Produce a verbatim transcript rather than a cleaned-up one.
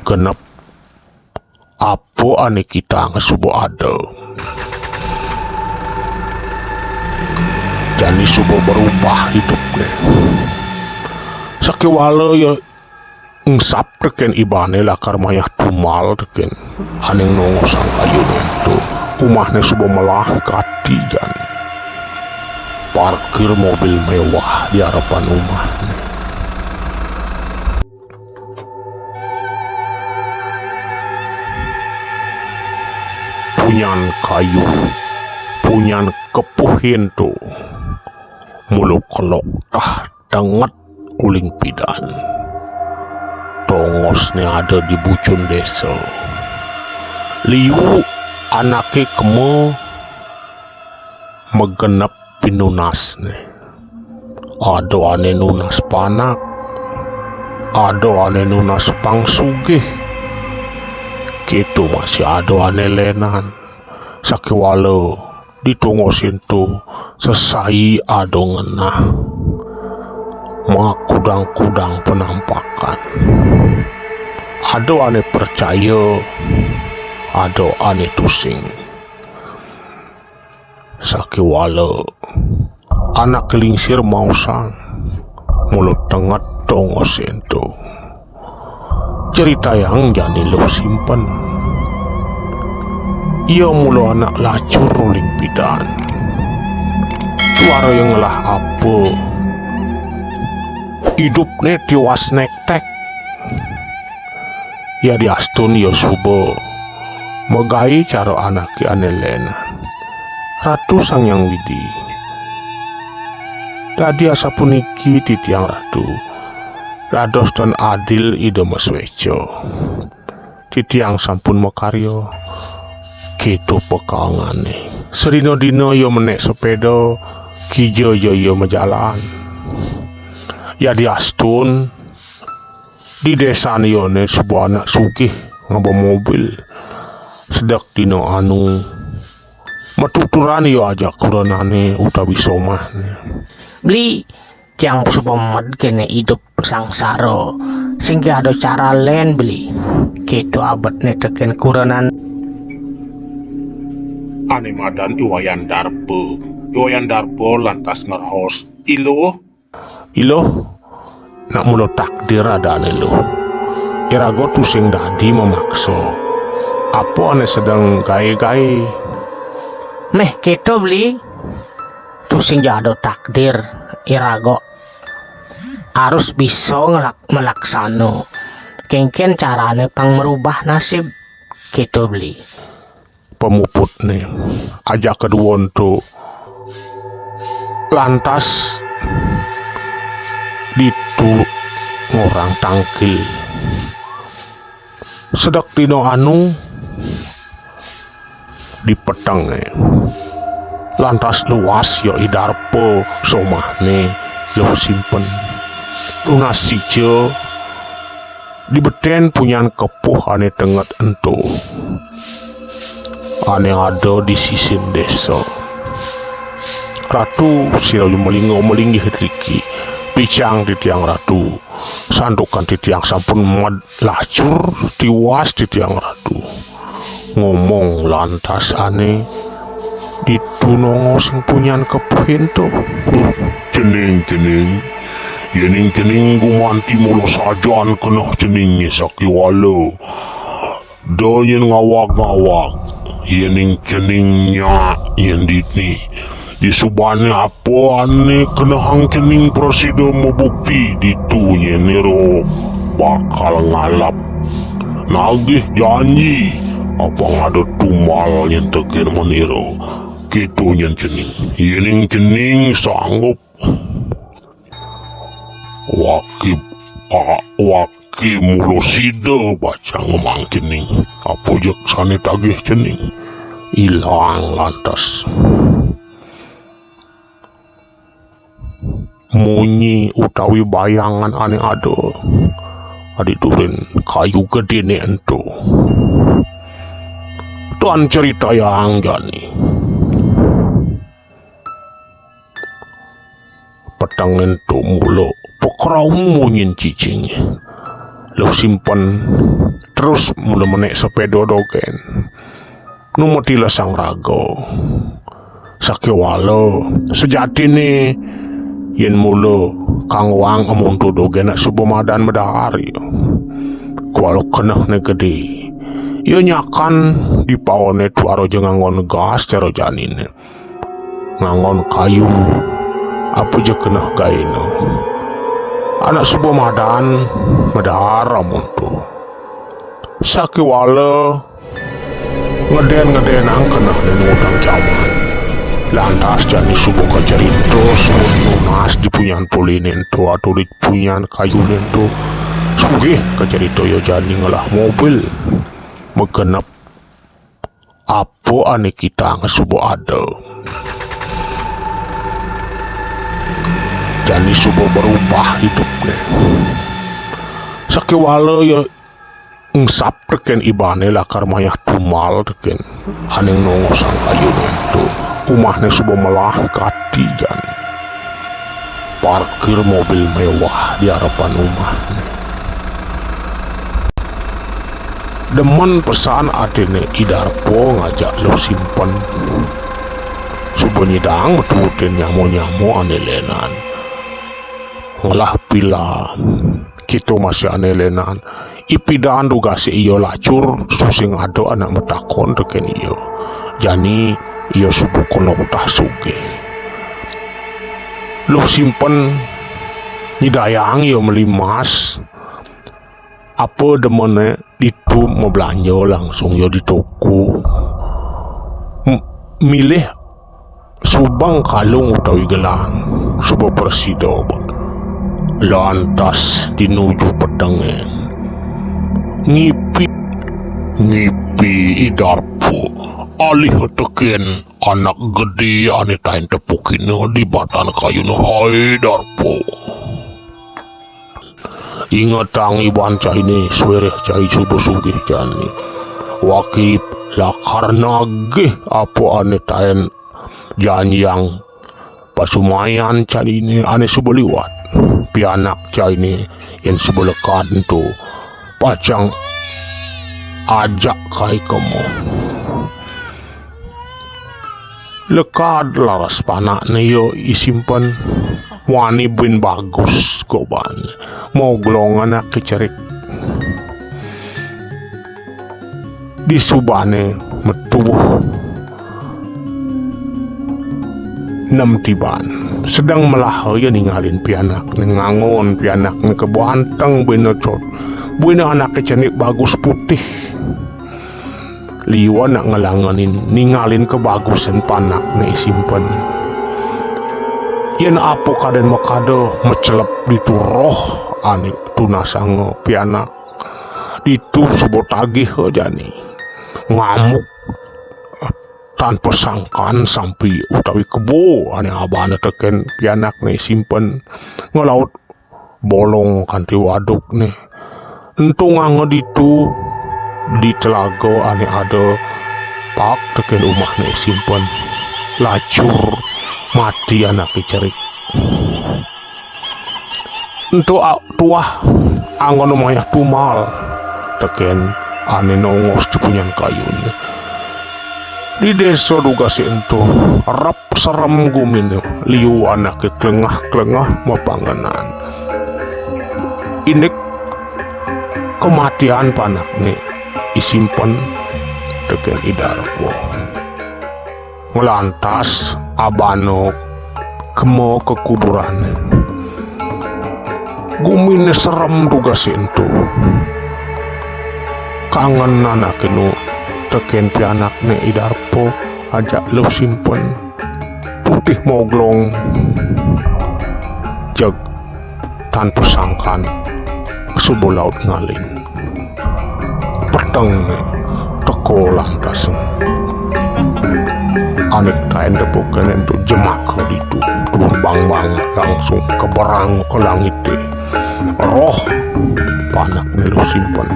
genep apa ané kitang suba ada. Jani suba berubah idupné. Sakéwala ya engsap tekén ibané lakar mayah tumbal tekén ané nongosang kayuné ento. Umahné suba melah gati jani. Parkir mobil mewah di arepan umahné. Punyan kayu, punyan kepuh ento. Mula kelok tah tenget uling pidan. Tongosné ada di bucun désa. Liu anaké kema magenep pinunasné. Ada ané nunas panak, ada ané nunas pang sugih. Kéto masih ada ané lénan. Sakéwala di tongosé ento sesai ada ngenah. Makudang-kudang penampakan. Ada ané percaya, ada ané tusing. Sakéwala anak lingsir maosang mula tenget tongosé ento. Ceritayang jani Luh Simpen. Ia mula anak lacur uling pidan. Suara ia ngelah apa? Idupné tiwas nektek. Yadiastun ia suba magaé cara anaké ané lénan. Ratu Sang Hyang Widhi. Dadi asapuniki titiang Ratu. Dados tan adil Ida masuéca. Titiang sampun makarya. Kéto pakaangané. Sadina-dina ia menék sepéda, kija ja ia majalan. Yadiastun di désan iané suba anak sugih ngaba mobil. Sedek dina anu matuturan ia ajak kurenané utawi somahné. Beli, tiang suba med kéné idup sangsara. Sing ada cara lén, Beli. Kéto abetné tekén kurenan. Ané madan I Wayan Darpa. I Wayan Darpa lantas ngraos, "Iluh." "Iluh, nak mula takdir adané, Luh. Iraga tusing dadi mamaksa. Apa ané sedeng gaé-gaé?" "Méh kéto, Beli. Tusing ja ada takdir, iraga harus bisa ngelak-, melaksana. Kénkén carané pang merubah nasib." Kéto, Beli. Pamuputné ajaka dua ento lantas ditu ngorang tangkil. Sedek dina anu di petengé. Lantas luas ya I Darpa somahné Luh Simpen. Tunas ica di betén punyan kepuh ané tenget ento. Ané ada di sisin désa. Ratu, sira malingga-malinggih driki. Picang titiang Ratu. Santukan titiang sampun med lacur, tiwas titiang Ratu. Ngomong lantas ané ditu nongosang punyan kepuh ento. "Uh, cening, cening. Yéning cening gumanti mula sajan keneh ceningé sakéwala. Da nyén ngawag-ngawag. Yéning cening nyak nyén dini. Disubané apa ané kenehang cening prasida mabukti ditu nyén nira bakal ngalap. Nagih janji, apang ada tumbal nyén tekén manira. Kéto nyén cening. Yéning cening sanggup." Waki, pa-, waki mula sida bacang ngemang cening. Apa jeg sané tagih cening? Ilang lantas munyi utawi bayangan ané ada adi durin kayu gedéné ento. Tan critayang jani. Peteng ento mula pakraum munyin cicingé. Luh Simpen terus mula menek sepeda dogén. Nu mati lesang raga. Sakéwala, sejatiné yén mula kanggoang amonto dogén nak suba madan madaar ya. Kuala kenehné gedé. Ia nyakan di paoné tuara ja nganggon gas cara janiné. Nganggon kayu, apa ja keneh gaéna. Anak suba madan madaar amonto. Sakéwala ngedén-ngedénang kenehné nutang jaman. Lantas jani suba kacerita suud nunas di punyan poliné ento atau di punyan kayuné ento. Sugih kacerita ia jani ngelah mobil magenep apa ané kitang suba ada. Jani suba berubah idupné. Sakéwala ia engsap tekén ibané lakar mayah tumbal tekén ané nongosang kayuné ento. Umahné suba melah gati jani. Parkir mobil mewah di arepan umahné. Demen pesan atiné I Darpa ngajak Luh Simpen. Suba nyidang metuutin nyama-nyama ané lénan. Ngelah pila. Kita masih ané lénan. Ipidan dugasé ia lacur, tusing ada anak matakon tekén ia. Jani ia suba kena utah sugih. Luh Simpen nyidayang ia meli emas. Apa demené ditu mablanja langsung ia di toko. M-, milih subeng kalung utawi gelang, suba prasida ba. Lantas di nuju petengé. Ngipi, ngipi I Darpa, alih tekén anak gedé ané taén tepukina di batan kayuné, hai Darpa. Ingetang iban cainé, suéréh cai suba sugih jani. Waki lakar nagih apa ané taén janjiang pasumayan cainé ané suba liwat. Pianak cainé yén suba lekad ento pacang ajak kai kema. Lekad laras panakné ia I Simpen. Muani buin bagus goban. Moglong anaké cerik. Disubané metuh nem tiban. Sedeng melaha ia ningalin pianakné, ngangon pianakné kebo anteng buina cot. Buina anaké cenik bagus putih. Liu anak ngelangenin ningalin kebagusan panakné I Simpen. Yén apa kadén makada macelep ditu roh ané tunasanga pianak. Ditu suba tagih jani. Ngamuk tanpa sangkan sampi utawi kebo ané abana tekén pianakné I Simpen. Ngelaut bolong kanti wadukné. Ento nganga ditu di telaga ané ada paek tekén umahné I Simpen. Lacur mati anaké cerik. Ento a-, tuah anggona mayah tumbal tekén ané nongos di punyan kayuné. Di désa dugasé ento, rep serem guminé, liu anaké klengah-klengah mapangenan. Indik kematian panakné I Simpen tekén I Darpa. Nglantas abana kema ka kuburané. Guminé serem dugasé ento. Kangen anaké nu tekén pianakné I Darpa ajak Luh Simpen. Putih moglong. Jeg tanpa sangkan suba laut ngalin. Petengné teka lantas. Ané taén tepukina ento jemaka ditu. Tuh bang-bang langsung keberang ka langité. Roh panakné Luh Simpen.